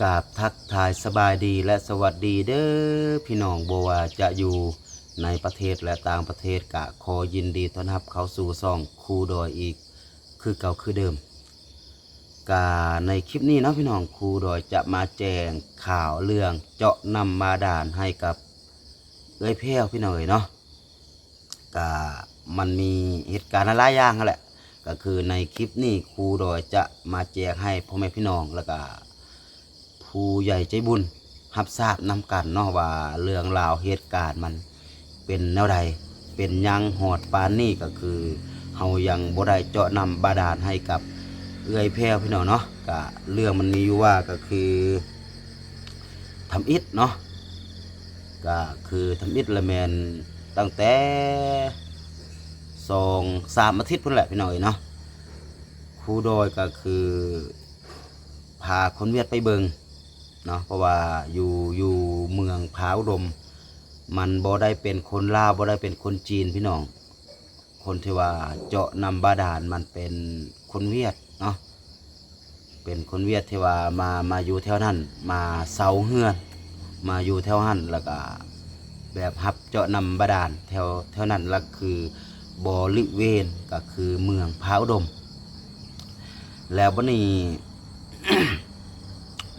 ກາບທັກທາຍສະບາຍດີ ແລະ ສະຫວັດດີເດີພີ່ນ້ອງ ບໍ່ວ່າຈະຢູ່ໃນປະເທດ ແລະ ຕ່າງປະເທດ ກະຂໍຍິນດີຕ້ອນຮັບເຂົ້າສູ່ຊ່ອງຄູດອຍອີກຄືເກົ່າຄືເດີມ. ກະໃນຄລິບນີ້ເນາະພີ່ນ້ອງ ຄູດອຍຈະມາແຈ້ງຂ່າວເລື່ອງເຈາະນ້ຳບາດານໃຫ້ກັບເອື້ອຍແພ້ວພີ່ນ້ອງເອີຍເນາະ. ກະມັນມີເຫດການຫຼາຍໆຢ່າງຫັ້ນແຫຼະ ກະຄືໃນຄລິບນີ້ຄູດອຍຈະມາແຈ້ງໃຫ້ພໍ່ແມ່ພີ່ນ້ອງ ແລ້ວກະຜູ້ໃຫຍ່ໃຈບຸນຮັບຊາບນຳກັນເນາະ ວ່າເລື່ອງລາວເຫດການມັນເປັນແນວໃດ ເປັນຫຍັງຮອດປານນີ້ ກະຄືເຮົາຍັງບໍ່ໄດ້ເຈາະນ້ຳບາດານໃຫ້ກັບເອື້ອຍແພ້ວພີ່ນ້ອງເນາະ. ກະເລື່ອງມັນມີຢູ່ວ່າ ກະຄື ທຳອິດເນາະ ກະຄືທຳອິດລະແມ່ນຕັ້ງແຕ່ສອງສາມອາທິດພຸ້ນແຫຼະພີ່ນ້ອງເອີຍເນາະ. ຄູດອຍກະຄືພາຄົນຫວຽດໄປເບິ່ງເນາະ ເພາະວ່າຢູ່ ຢູ່ເມືອງຜາອຸດົມ ມັນບໍ່ໄດ້ເປັນຄົນລາວ ບໍ່ໄດ້ເປັນຄົນຈີນພີ່ນ້ອງ. ຄົນທີ່ວ່າເຈາະນ້ຳບາດານມັນເປັນຄົນຫວຽດເນາະ ເປັນຄົນຫວຽດທີ່ວ່າມາ ມາຢູ່ແຖວນັ້ນ ມາເຊົ່າເຮືອນ ມາຢູ່ແຖວຫັ້ນ ແລ້ວກະແບບຮັບເຈາະນ້ຳບາດານແຖວ ແຖວນັ້ນ ລະຄືບໍລິເວນ ກະຄືເມືອງຜາອຸດົມ. ແລ້ວບັດນີ້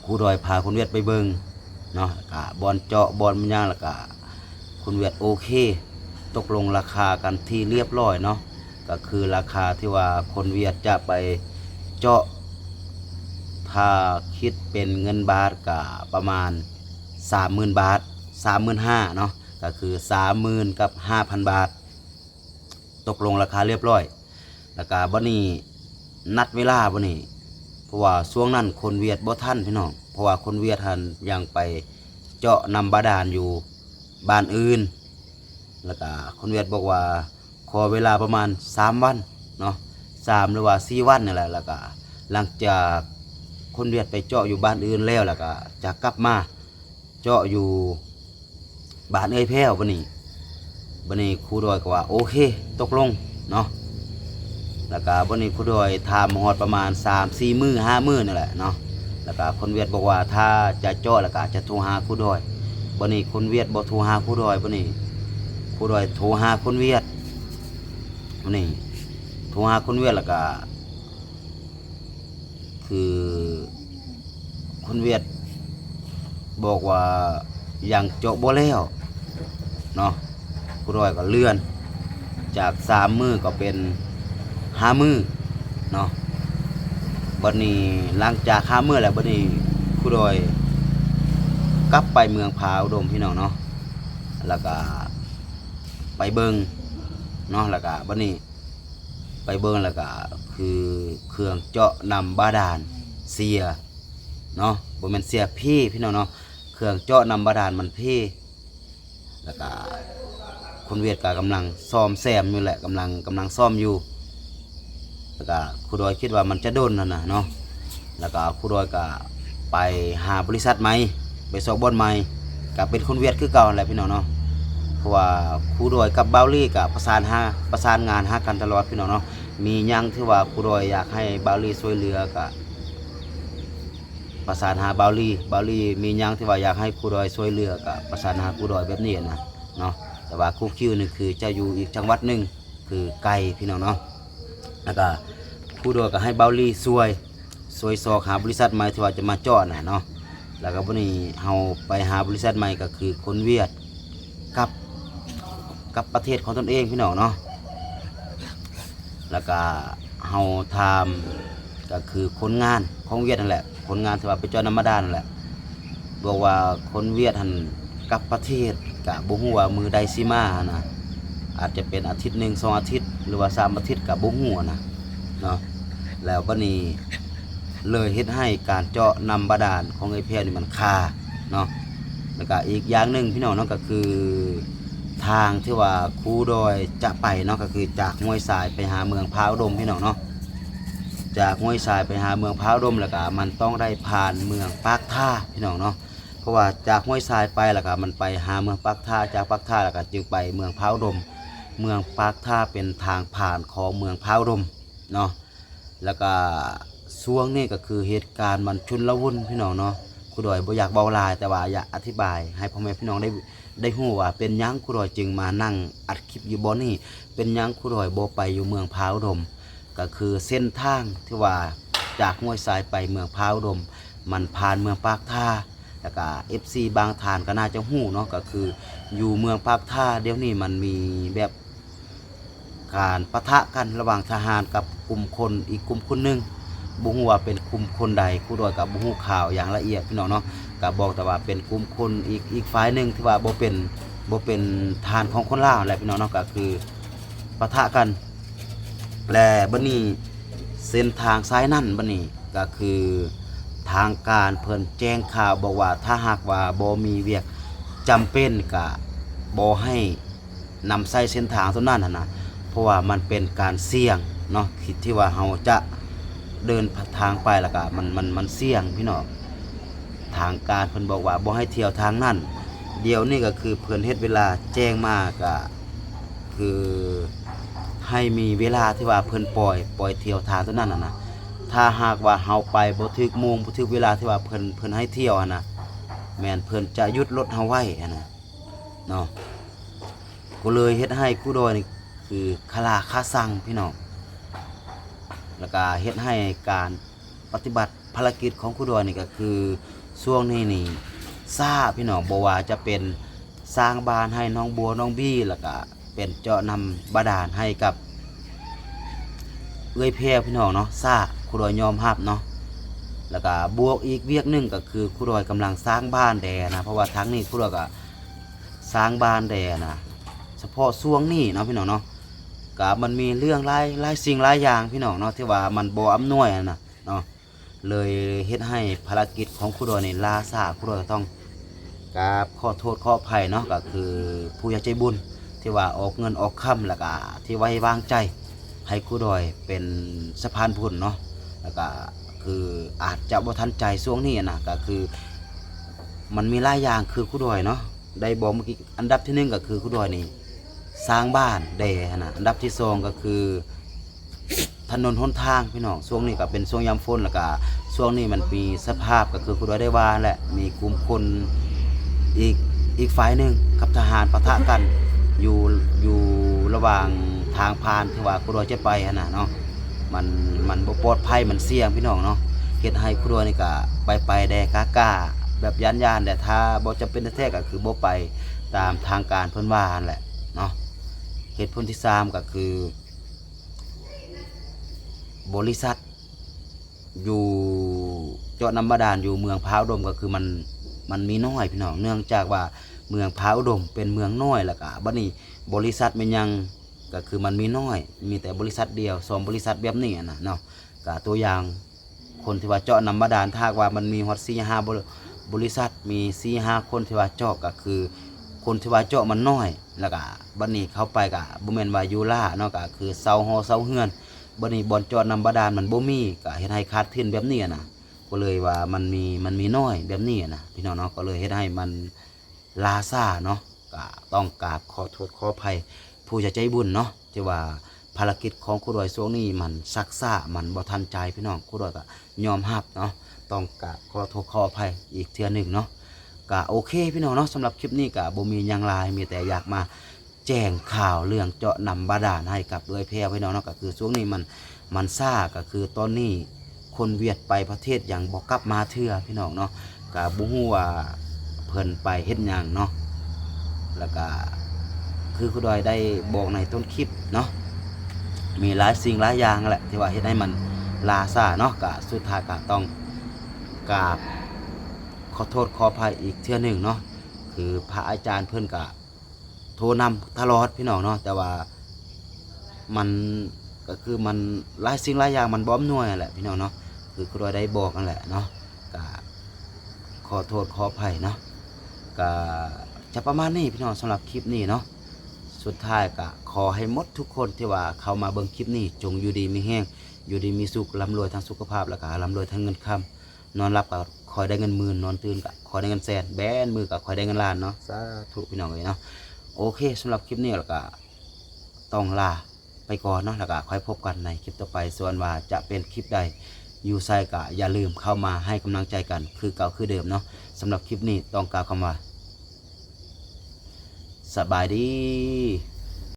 ຄູດອຍພາຄົນຫວຽດໄປເບິ່ງເນາະ ກະບ່ອນເຈາະບ່ອນຫຍັງ ແລ້ວກະຄົນຫວຽດໂອເຄ ຕົກລົງລາຄາກັນທີ່ລຽບຮ້ອຍເນາະ. ກະຄືລາຄາທີ່ວ່າຄົນຫວຽດຈະໄປເຈາະ ຖ້າຄິດເປັນເງິນບາດກະປະມານສາມໝື່ນບາດ ສາມໝື່ນຫ້າເນາະ ກະຄືສາມໝື່ນກັບຫ້າພັນບາດ ຕົກລົງລາຄາລຽບຮ້ອຍ. ແລ້ວກະບັດນີ້ນັດເວລາບັດນີ້ ເພາະວ່າຊ່ວງນັ້ນຄົນຫວຽດບໍ່ທັນພີ່ນ້ອງ ເພາະວ່າຄົນຫວຽດຫັ້ນຍັງໄປເຈາະນ້ຳບາດານຢູ່ບ້ານອື່ນ. ແລ້ວກະຄົນຫວຽດບອກວ່າຂໍເວລາປະມານສາມວັນເນາະ ສາມ ຫຼືວ່າສີ່ວັນນີ້ແຫຼະ ແລ້ວກະຫຼັງຈາກຄົນຫວຽດໄປເຈາະຢູ່ບ້ານອື່ນແລ້ວ ແລ້ວກະຈະກັບມາ ເຈາະຢູ່ບ້ານເອື້ອຍແພ້ວບັດນີ້. ບັດນີ້ຄູດອຍກໍວ່າໂອເຄ ຕົກລົງເນາະ. ແລ້ວກະບັດນີ້ຄູດອຍຖາມມາຮອດປະມານສາມສີ່ມື້ ຫ້າມື້ນີ້ແຫຼະເນາະ ແລ້ວກະຄົນຫວຽດບອກວ່າຖ້າຈະເຈາະແລ້ວກະຈະໂທຫາຄູດອຍ. ບັດນີ້ຄົນຫວຽດບໍ່ໂທຫາຄູດອຍ ບັດນີ້ຄູດອຍໂທຫາຄົນຫວຽດ ບັດນີ້ໂທຫາຄົນຫວຽດແລ້ວກະ ຄືຄົນຫວຽດບອກວ່າຍັງເຈາະບໍ່ແລ້ວເນາະ. ຄູດອຍກໍເລື່ອນຈາກສາມມື້ກໍເປັນຫ້າມື້ເນາະ. ບັດນີ້ຫຼັງຈາກຫ້າມື້ແລ້ວ ບັດນີ້ຄູດອຍກັບໄປເມືອງຜາອຸດົມພີ່ນ້ອງເນາະ ແລ້ວກະໄປເບິ່ງເນາະ ແລ້ວກະບັດນີ້ ໄປເບິ່ງແລ້ວກະຄືເຄື່ອງເຈາະນ້ຳບາດານເສຍເນາະ ບໍ່ແມ່ນເສຍ ເພ ພີ່ນ້ອງເນາະ ເຄື່ອງເຈາະນ້ຳບາດານມັນເພ. ແລ້ວກະຄົນຫວຽດກະກຳລັງສ້ອມແຊມຢູ່ແຫຼະ ກຳລັງ ກຳລັງສ້ອມຢູ່. ແລ້ວກະຄູດອຍຄິດວ່າມັນຈະດົນຫັ້ນນະເນາະ ແລ້ວກະຄູດອຍກະໄປຫາບໍລິສັດໃໝ່ ໄປຊອກບ່ອນໃໝ່ ກະເປັນຄົນຫວຽດຄືເກົ່າຫັ້ນແຫຼະພີ່ນ້ອງເນາະ. ເພາະວ່າຄູດອຍກັບບ່າວລີກະປະສານຫາ ປະສານງານຫາກັນຕະຫຼອດພີ່ນ້ອງເນາະ. ມີຫຍັງທີ່ວ່າຄູດອຍຢາກໃຫ້ບ່າວລີຊ່ວຍເຫຼືອກະປະສານຫາບ່າວລີ ບ່າວລີມີຫຍັງທີ່ວ່າຢາກໃຫ້ຄູດອຍຊ່ວຍເຫຼືອກະປະສານຫາຄູດອຍແບບນີ້ນະເນາະ. ແຕ່ວ່າຄູຄິວນີ້ຄືຈະຢູ່ອີກຈັງຫວັດໜຶ່ງ ຄືໄກພີ່ນ້ອງເນາະ. ແລ້ວກະຄູດອຍກະໃຫ້ບ່າວລີຊ່ວຍ ຊ່ວຍຊອກຫາບໍລິສັດໃໝ່ທີ່ວ່າຈະມາເຈາະນະເນາະ. ແລ້ວກໍບັດນີ້ເຮົາໄປຫາບໍລິສັດໃໝ່ ກໍຄືຄົນຫວຽດກັບ ກັບປະເທດຂອງຕົນເອງພີ່ນ້ອງເນາະ. ແລ້ວກໍເຮົາຖາມ ກໍຄືຄົນງານຂອງຫວຽດຫັ້ນແຫຼະ ຄົນງານທີ່ວ່າໄປເຈາະນ້ຳບາດານນັ້ນແຫຼະ ບອກວ່າຄົນຫວຽດຫັ້ນກັບປະເທດ ກະບໍ່ຮູ້ວ່າມື້ໃດຊິມາຫັ້ນນະ ອາດຈະເປັນອາທິດໜຶ່ງສອງອາທິດ ຫຼືວ່າສາມອາທິດ ກະບໍ່ຮູ້ຫັ້ນນະເນາະ. ແລ້ວບັດນີ້ເລີຍເຮັດໃຫ້ການເຈາະນ້ຳບາດານຂອງເອື້ອຍແພ້ວນີ້ມັນຄາເນາະ. ແລ້ວກະອີກຢ່າງໜຶ່ງພີ່ນ້ອງເນາະ ກະຄືທາງທີ່ວ່າຄູດອຍຈະໄປເນາະ ກະຄືຈາກຫ້ວຍຊາຍໄປຫາເມືອງຜາອຸດົມພີ່ນ້ອງເນາະ. ຈາກຫ້ວຍຊາຍໄປຫາເມືອງຜາອຸດົມ ແລ້ວກະມັນຕ້ອງໄດ້ຜ່ານເມືອງປາກທາພີ່ນ້ອງເນາະ. ເພາະວ່າຈາກຫ້ວຍຊາຍໄປ ແລ້ວກະມັນໄປຫາເມືອງປາກທາ ຈາກປາກທາ ແລ້ວກະຈຶ່ງໄປເມືອງຜາອຸດົມ. ເມືອງປາກທາເປັນທາງຜ່ານຂອງເມືອງຜາອຸດົມເນາະ. ແລ້ວກະຊ່ວງນີ້ກະຄືເຫດການມັນຊຸນລະວຸນພີ່ນ້ອງເນາະ. ໂຄ ຄູດອຍບໍ່ຢາກເວົ້າຫຼາຍ ແຕ່ວ່າຢາກອະທິບາຍໃຫ້ພໍ່ແມ່ພີ່ນ້ອງໄດ້ ໄດ້ຮູ້ວ່າເປັນຫຍັງຄູດອຍຈຶ່ງມານັ່ງອັດຄລິບຢູ່ບ່ອນນີ້, ເປັນຫຍັງຄູດອຍບໍ່ໄປຢູ່ເມືອງພາອຸດົມ. ກໍຄືເສັ້ນທາງທີ່ວ່າຈາກຫ້ວຍຊາຍໄປເມືອງພາອຸດົມ ມັນຜ່ານເມືອງປາກທ່າ ແລ້ວກະເອັຟຊີບາງທ່ານກໍໜ້າຈະຮູ້ເນາະ ກໍຄືຢູ່ເມືອງປາກທ່າດຽວນີ້ມັນມີແບບ ການປະທະກັນລະຫວ່າງທະຫານກັບກຸ່ມຄົນອີກກຸ່ມຄົນໜຶ່ງ, ບໍ່ຮູ້ວ່າເປັນກຸ່ມຄົນໃດ, ຄູດອຍກໍບໍ່ຮູ້ຂ່າວຢ່າງລະອຽດພີ່ນ້ອງເນາະ, ກໍບອກແຕ່ວ່າເປັນກຸ່ມຄົນອີກ ອີກຝ່າຍໜຶ່ງທີ່ວ່າບໍ່ເປັນ ບໍ່ເປັນທະຫານຂອງຄົນລາວແຫຼະພີ່ນ້ອງເນາະ, ກໍຄືປະທະກັນ. ແລະ ບັດນີ້ເສັ້ນທາງສາຍນັ້ນ ບັດນີ້ກໍຄືທາງການເພິ່ນແຈ້ງຂ່າວບອກວ່າ ຖ້າຫາກວ່າບໍ່ມີວຽກຈຳເປັນ ກະບໍ່ໃຫ້ ນຳໃຊ້ເສັ້ນທາງໂຕນັ້ນຫັ້ນນະ, ເພາະວ່າມັນເປັນການສ່ຽງເນາະ ທີ່ ທີ່ວ່າເຮົາຈະເດີນທາງໄປ ແລ້ວກະມັນ ມັນ ມັນສ່ຽງພີ່ນ້ອງ. ທາງການເພິ່ນບອກວ່າບໍ່ໃຫ້ທ່ຽວທາງນັ້ນ, ດຽວນີ້ກໍຄືເພິ່ນເຮັດເວລາແຈ້ງມາ ກະຄືໃຫ້ມີເວລາທີ່ວ່າເພິ່ນປ່ອຍ ປ່ອຍທ່ຽວທາງໂຕນັ້ນຫັ້ນນະ. ຖ້າຫາກວ່າເຮົາໄປບໍ່ຖືກໂມງ ບໍ່ຖືກເວລາທີ່ວ່າເພິ່ນ ເພິ່ນໃຫ້ທ່ຽວຫັ້ນນະ, ແມ່ນເພິ່ນຈະຢຸດລົດເຮົາໄວ້ຫັ້ນນະ ເນາະ, ກໍເລີຍເຮັດໃຫ້ຄູດອຍນີ້ຄືຄາລາຄາຊັງພີ່ນ້ອງ, ແລ້ວກະເຮັດໃຫ້ການປະຕິບັດພາລະກິດຂອງຄູດອຍນີ້ ກໍຄືຊ່ວງນີ້ນີ້ຊ້າພີ່ນ້ອງ, ບໍ່ວ່າຈະເປັນສ້າງບ້ານໃຫ້ນ້ອງບົວ ນ້ອງບີ ແລ້ວກະເປັນເຈາະນ້ຳບາດານໃຫ້ກັບເອື້ອຍແພວພີ່ນ້ອງເນາະ, ຊ້າ ຄູດອຍຍອມຮັບເນາະ. ແລ້ວກະບວກອີກວຽກໜຶ່ງ ກໍຄືຄູດອຍກຳລັງສ້າງບ້ານແດ່ນະ, ເພາະວ່າທາງນີ້ຄູດອຍກະ ສ້າງບ້ານແດ່ນະ, ສະເພາະຊ່ວງນີ້ເນາະພີ່ນ້ອງເນາະ, ກະມັນມີເລື່ອງຫຼາຍ ຫຼາຍສິ່ງຫຼາຍຢ່າງພີ່ນ້ອງເນາະ ທີ່ວ່າມັນບໍ່ອຳນວຍຫັ້ນນະເນາະ, ເລີຍເຮັດໃຫ້ພາລະກິດຂອງຄູດອຍນີ້ລ່າຊ້າ. ຄູດອຍກໍຕ້ອງກາບຂໍໂທດຂໍອະໄພເນາະ, ກໍຄືຜູ້ໃຫຍ່ໃຈບຸນທີ່ວ່າອອກເງິນອອກຄຳ ແລ້ວກະທີ່ໄວ້ວາງໃຈໃຫ້ຄູດອຍເປັນສະພານບຸນເນາະ, ແລ້ວກະຄືອາດຈະບໍ່ທັນໃຈຊ່ວງນີ້ນະ, ກໍຄື ມັນມີຫຼາຍຢ່າງ ຄືຄູດອຍເນາະ ໄດ້ບອກເມື່ອກີ້, ອັນດັບທີໜຶ່ງກໍຄືຄູດອຍນີ້ສ້າງບ້ານແດ່ຫັ້ນນະ, ອັນດັບທີສອງກໍຄືຖະໜົນຫົນທາງພີ່ນ້ອງ, ຊ່ວງນີ້ກໍເປັນຊ່ວງຍາມຝົນ ແລ້ວກະຊ່ວງນີ້ມັນມີສະພາບ ກໍຄືຄູດອຍໄດ້ວ່າແຫຼະ ມີກຸ່ມຄົນອີກ ອີກຝ່າຍໜຶ່ງກັບທະຫານປະທະກັນຢູ່ ຢູ່ລະຫວ່າງທາງຜ່ານທີ່ວ່າຄູດອຍຈະໄປຫັ້ນນະເນາະ. ມັນ ມັນບໍ່ປອດໄພ ມັນສ່ຽງພີ່ນ້ອງເນາະ, ເຮັດໃຫ້ຄູດອຍນີ້ກະໄປໆແດ່ ກ້າໆ ແບບຢ້ານໆແດ່, ຖ້າບໍ່ຈຳເປັນແທ້ໆກໍຄືບໍ່ໄປ ຕາມທາງການເພິ່ນວ່າຫັ້ນແຫຼະເນາະ. ເຫດຜົນທີສາມກໍຄື ບໍລິສັດຢູ່ເຈາະນ້ຳບາດານຢູ່ເມືອງພາອຸດົມ ກໍຄືມັນ ມັນມີນ້ອຍພີ່ນ້ອງ, ເນື່ອງຈາກວ່າເມືອງພາອຸດົມເປັນເມືອງນ້ອຍ ແລ້ວກະບັດນີ້ບໍລິສັດແມ່ນຫຍັງ ກໍຄືມັນມີນ້ອຍ ມີແຕ່ບໍລິສັດດຽວ ສອງ ບໍລິສັດແບບນີ້ຫັ້ນນະເນາະ. ກະຕົວຢ່າງ ຄົນທີ່ວ່າເຈາະນ້ຳບາດານ ຖ້າຫາກວ່າມັນມີຮອດສີ່ຫ້າບໍ ບໍລິສັດ ມີສີ່ຫ້າຄົນທີ່ວ່າເຈາະ ກໍຄືຄົນທີ່ວ່າເຈາະມັນນ້ອຍ, ແລ້ວກະບັດນີ້ເຂົ້າໄປກະບໍ່ແມ່ນວ່າຢູ່ລ້າເນາະ, ກະຄືເຊົ່າຫໍເຊົ່າເຮືອນ, ບັດນີ້ບ່ອນເຈາະນ້ຳບາດານມັນບໍ່ມີ ກະເຮັດໃຫ້ຂາດທຶນແບບນີ້ຫັ້ນນະ, ກໍເລີຍວ່າມັນມີ ມັນມີນ້ອຍແບບນີ້ຫັ້ນນະ ພີ່ນ້ອງເນາະ, ກໍເລີຍເຮັດໃຫ້ມັນ ລ່າຊ້າເນາະ, ກະຕ້ອງກາບຂໍໂທດຂໍອະໄພຜູ້ໃຫຍ່ໃຈບຸນເນາະ ທີ່ວ່າພາລະກິດຂອງຄູດອຍຊ່ວງນີ້ມັນຊັກຊ້າ ມັນບໍ່ທັນໃຈພີ່ນ້ອງ, ຄູດອຍກະຍອມຮັບເນາະ, ຕ້ອງກາບຂໍໂທດຂໍອະໄພອີກເທື່ອໜຶ່ງເນາະ. ກະໂອເຄພີ່ນ້ອງເນາະ, ສຳລັບຄລິບນີ້ກະບໍ່ມີຫຍັງຫຼາຍ ມີແຕ່ຢາກມາ ແຈ້ງຂ່າວເລື່ອງເຈາະນ້ຳບາດານໃຫ້ກັບເອື້ອຍແພວພີ່ນ້ອງເນາະ, ກໍຄືຊ່ວງນີ້ມັນ ມັນຊ້າ, ກໍຄືຕອນນີ້ຄົນຫວຽດໄປປະເທດຍັງບໍ່ກັບມາເທື່ອພີ່ນ້ອງເນາະ, ກໍບໍ່ຮູ້ວ່າເພິ່ນໄປເຮັດຫຍັງເນາະ. ແລ້ວກໍຄືຄູດອຍໄດ້ບອກໃນຕົ້ນຄລິບເນາະ, ມີຫຼາຍສິ່ງຫຼາຍຢ່າງແຫຼະທີ່ວ່າເຮັດໃຫ້ມັນລ່າຊ້າເນາະ, ກໍສຸດທ້າຍກໍຕ້ອງກາບຂໍໂທດຂໍອະໄພອີກເທື່ອໜຶ່ງເນາະ, ຄືພະອາຈານເພິ່ນກໍ ໂທນຳຕະຫຼອດພີ່ນ້ອງເນາະ, ແຕ່ວ່າມັນ ກໍຄືມັນຫຼາຍສິ່ງຫຼາຍຢ່າງມັນບໍ່ອຳນວຍຫັ້ນແຫຼະພີ່ນ້ອງເນາະ, ຄືຄູດອຍໄດ້ບອກຫັ້ນແຫຼະເນາະ, ກະຂໍໂທດຂໍອະໄພເນາະ, ກະຈະປະມານນີ້ພີ່ນ້ອງ ສຳລັບຄລິບນີ້ເນາະ. ສຸດທ້າຍກະຂໍໃຫ້ໝົດທຸກຄົນທີ່ວ່າເຂົ້າມາເບິ່ງຄລິບນີ້ ຈົ່ງຢູ່ດີມີແຮງ ຢູ່ດີມີສຸກ ລ່ຳລວຍທາງສຸຂະພາບ ແລ້ວກະລ່ຳລວຍທາງເງິນຄຳ. ນອນຫຼັບກໍຂໍໃຫ້ໄດ້ເງິນໝື່ນ, ນອນຕື່ນກໍຂໍໃຫ້ໄດ້ເງິນແສນ, ແບນມືກໍຂໍໃຫ້ໄດ້ເງິນລ້ານເນາະ, ສາທຸພີ່ນ້ອງເອີຍເນາະ. ໂອເຄ, ສຳລັບຄລິບນີ້ລະກະຕ້ອງລາໄປກ່ອນເນາະ, ລະກະຄ່ອຍພົບກັນໃນຄລິບຕໍ່ໄປ, ສ່ວນວ່າຈະເປັນຄລິບໃດ ຢູ່ໃສກະຢ່າລືມເຂົ້າມາໃຫ້ກຳລັງໃຈກັນຄືເກົ່າຄືເດີມເນາະ. ສຳລັບຄລິບນີ້ຕ້ອງກ່າວຄຳວ່າ ສະບາຍດີ.